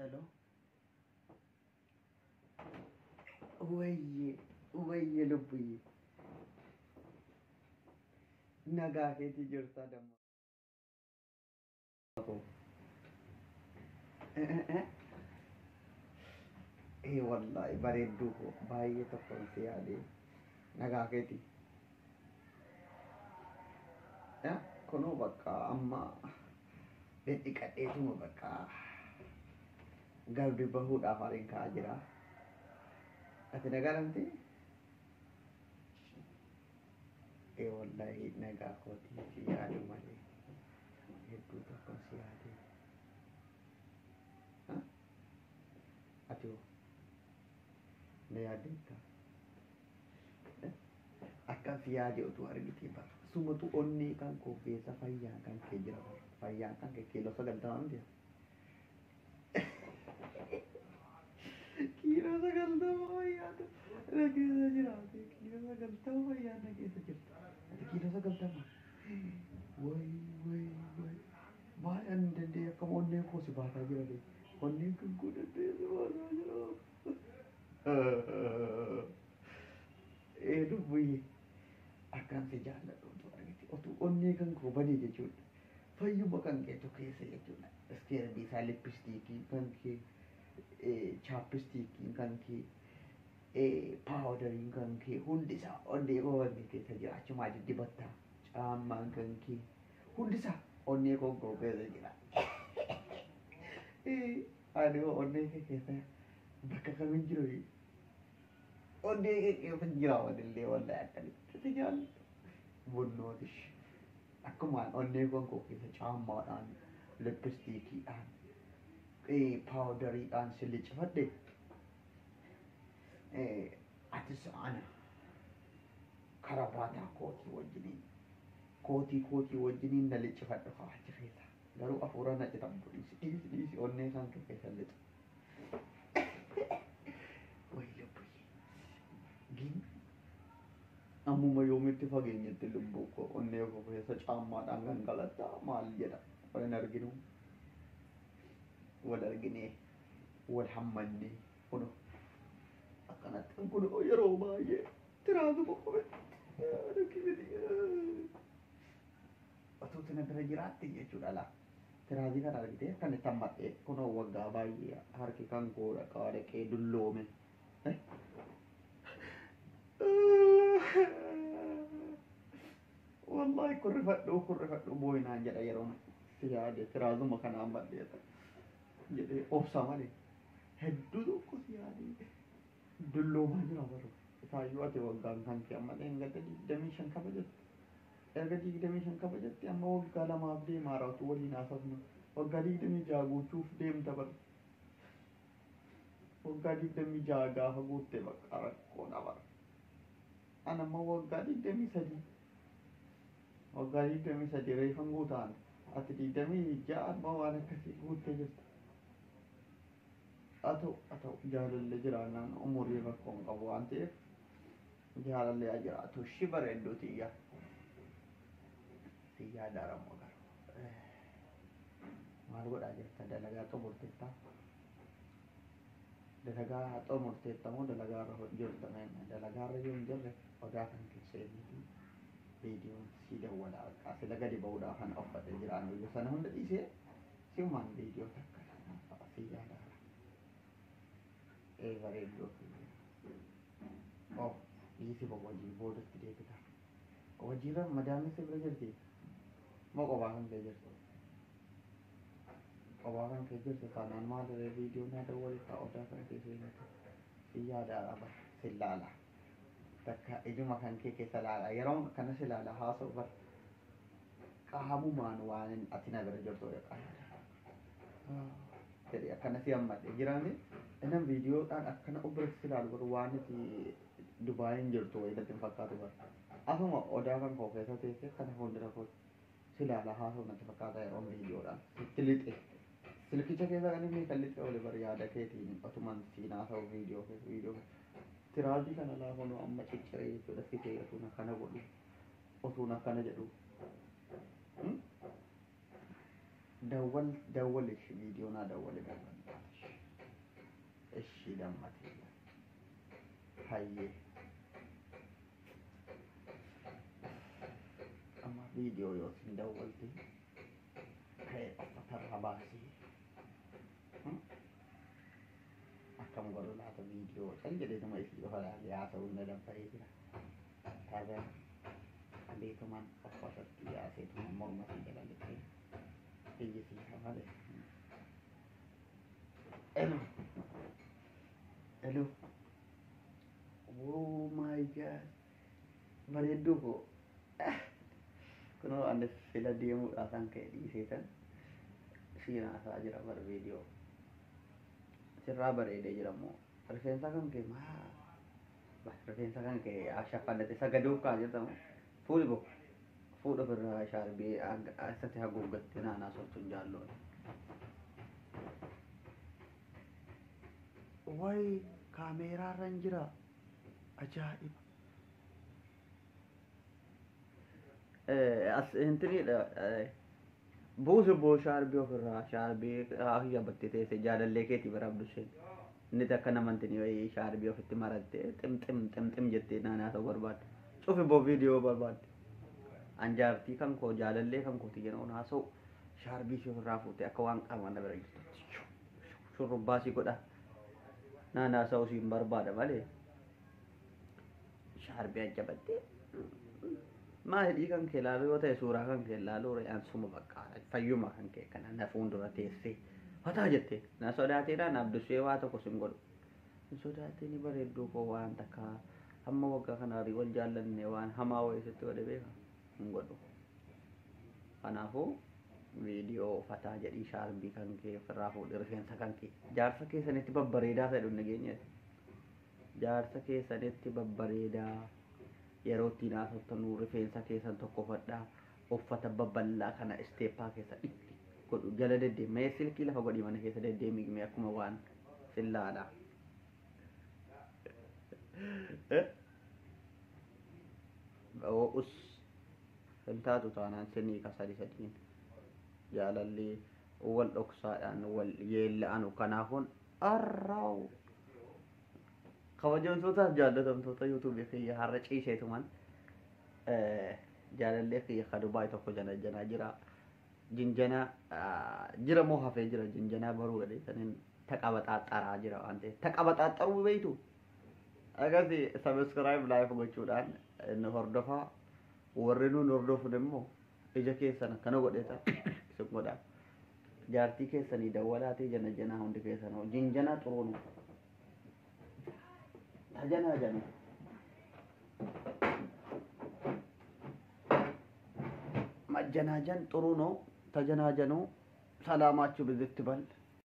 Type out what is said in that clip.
Hello. Wayye wayye lubbuyyee. Nagaa keetii jirtaa damma. Ee wallaahi bareedduu koo baay'ee tokkoon si yaadee nagaa keetii. Kunoo bakka amma dhidhiqadheetuma bakka gadi bahuudhaaf ariin ka'aa jira. Ati nagaa lamti? Ee wallaahi nagaa kootii si yaadu malee hedduu tokkoon si yaadee. Ati hoo na yaaddeettaa? Akkan si yaade utuu argitee bara. Sumatu onnee kan koo keessa fayyaan kan kee jira bara. Fayyaan kan kee kiiloo 90 miti. Kiiloo 90 fayyaatu na keessa jiraate. Kiiloo 90 fayyaan na keessa jirti. Ati kiiloo 90. Wayi wayi wayi. Maal ani danda'e akkam onneen koo si baataa jira ree. Onneen kan koo danda'e si baataa jira. Ee lubbuyyee akkaan si jaalladhu utuu argite utuu onnee kan koo banee jechuudha. Fayyuma kan keetu keessa jechuudha. Iskeerbii isaa lippistiikiin kan kee chaappistiikiin kan kee paawudariin kan kee hundi isaa onnee koo kan kee keessa jira. Achumaa diddibattaa caammaan kan kee hundi isaa onnee koo koo keessa jira. Ani hoo onnee kee keessa bakka kamiin jiru? Onnee kee keessa jira walillee wallahi akkanitti si jaalladhu. Bunnootish. Akkumaan onnee koo koo keessa caammaadhaan, lippistiikiidhaan, paawudariidhaan si licifadhe. Atis ana karabaataa kootii wajjiniin kootii kootii wajjiniin na liccifadhu kaa achi keessa. Garuu afuura na citamtu dhiisi dhiisi dhiisi onnee kan kee keessa lixu. Wayi lubbuyyee. Gin ammuma yoomitti fageenyetti lubbuu koo onnee koo keessa caammaadhaan gangalattaa maal jedha wal hin arginu. Wal arginee wal hammannee kunoo akkanatti kunoo yeroo baay'ee tiraasuma qobe utuu tina bira jiraatte jechuudha laa. Tiraazii kana argitee akkan itti hammadhee kunoo waggaa baay'ee harki kan koo dhaqaa dhaqee dulloome. Wallahi kurrifadhuu kurrifadhuu booyinaan jedha yeroon si yaade tiraazuma kana hammadhee jedhee obsa malee hedduu tokko si yaadee dulloomaa jira baruu. Isaayyuu ati waggaan kan kee amma dheengadda 25 kabajatte. Erga 25 kabajatte amma waggaa lamaaf deemaara utuu waliin haasofnu. Waggaa 26 guutuuf deemta bar. Waggaa 26 gaafa guutte bakka rakkoodha bar. Ana amma waggaa 23. Waggaa 23 reefan guutaan. Ati 26 amma waan akkasii guuttee jirta. Haa ta'u haa ta'u jaalalli jiraannaan umurii rakkoo hin qabu waan ta'eef jaalalli haa jiraatu. Ishii bareedduu tiyya. Tiyyaa daaramoo garuu. Maal godhaa jirta dalagaa xumurteetta? Dalagaa xumurteetta moo dalagaa irra jirta meenna? Dalagaa irra yoo hin jirre odaa kan keessa eenyuti viidiyoon sii dawwalaa bakka sila gadi ba'uudhaaf kan uffadhe jiraan wayyo sana hunda dhiisee si'umaan viidiyoo takka fa'a si yaadaara. Ee bareedduu kiyya. Oh dhiisi boo hojii boodatti deebita. Hojiirra madaamni si bira jirti? Moo qophaa kan kee jirti? Qophaa kan kee jirti taanaan maal ree viidiyoo naa dawwalta odaa kan kee seenatu. Si yaadaara bar si laala. Takka ijuma kan kee keessa laala. Yeroon akkana si laala haasa'u bar. Qaamumaan waan ati na bira jirtu jedhe akkana si hammadhe jiraame innan viidiyoodhaan akkana of biratti si ilaalu garuu waan ati Dubaayin jirtu wayii natti hin fakkaatu bara. Asuma odaa kan koo keessa teessee akkana fuuldura koo si ilaala haasa'u natti fakkaata yeroon viidiyoodhaan sitti lixe. Silkicha keessa kan inni kan lixe oole bar yaada keetiin otuman siin haasa'u viidiyoo keessa viidiyoo keessa. Tiraazii kana laafunuu amma cicciree jechuudha fitee otuun akkana godhu otuun akkana jedhu. Dawwal dawwalish viidiyoo naa dawwali barbaadash. Ishii dammatee hayyee amma viidiyoo yoo isin dawwalte ka'ee uffatarra baasee akkam godhu laata? Viidiyoo cal jedheetuma isii qofa laalee haasa'uun na dabbaree jira. Taata qabeetumaan uffatatti yaaseetuma morma sii jala lixee iyyisiisa malee. Hello. Hello. Oh my God. Bareedduu koo. Kunoo ani fila deemuudhaaf kan ka'e dhiiseetan siin haasaa jira bar viidiyoo. Sirraa bareedee jira immoo. Rifeensa kan kee maa? Rifeensa kan kee shaffannate sagaduuf kaa jirtamu. Fuudhi boo. Fuudha ofirraa shaarbii asatti haguuggattee naanaa sortuun jaalloon. Wayi kaameeraarra hin jira. Ajaa'iba. As intiniidha. Buusi boo shaarbii ofirraa shaarbii yaabbattee teessee jaalallee keetii bara abdusheen. Inni takka namantinii wayii shaarbii ofitti marattee xim xim xim xim jettee naanaa ta'uu barbaadde. Cufi boo viidiyoo barbaadde. An jaartii kan koo jaalallee kan kooti yeroo haasa'u shaarbii ishee ofirraa fuutee akka waan qaamaan na bira jirtutti shurrubbaa si godha. Naanaa sa'u siin barbaada malee. Shaarbii ajjabattee maa hidhii kan kee ilaaluu yoo ta'e suuraa kan kee ilaaluu re'aan suma bakka fayyuma kan kee kana na fuuldura teessee fataa jettee na sodaateedhaan abdushee waa tokko sin godhu. Hin sodaatiin bareedduu koo, waan takka hamma waggaa kana horii wal jaallanne waan hamaa wayii sitti godhe beeka hin godhu. Kanaafuu viidiyoo fataa jedhii shaarbii kan kee ofirraa fuudhee rifeensa kan kee jaarsa keessanitti babbareedaa ta'e dhugna. Jaarsa keessanitti babbareedaa yeroo ittiin haasoftanuu rifeensa keessan tokkofadhaa, uffata babal'aa kana isteeppaa keessa dhiqi godhu jala deddeemee silkii lafa godhii mana keessa deddeemee akkuma waan sillaadha. Us hin taatu taanaan sinii ka sadi sadiin jaalalli wal dhoksaadhaan wal yeella'anu kanaafuun arraawu. Kabajamtootaaf jaallatamtoota yuutuubii kiyya, har'a ciiseetuman jaalallee kiyya ka Dubaay tokko jana jira. Jinjana jira moo hafee jira? Jinjanaa baruu gadheessaniin taqabaxaaxaraa jira waan ta'eef. Taqabaxaaxaruu beeytu? Akkasi subscribe like gochuudhaan nu hordofaa. Warri nuun hordofun immoo ija keessan akkana godheeta isin godhaa. Jaartii keessanii dawwalaatee jana janaa hundi keessan jinjanaa xuruunu. Tajanaa janu. መጀናጀን ጥሩ ነው። ተጀናጀኑ፣ ሰላማችሁ ብዝት በል።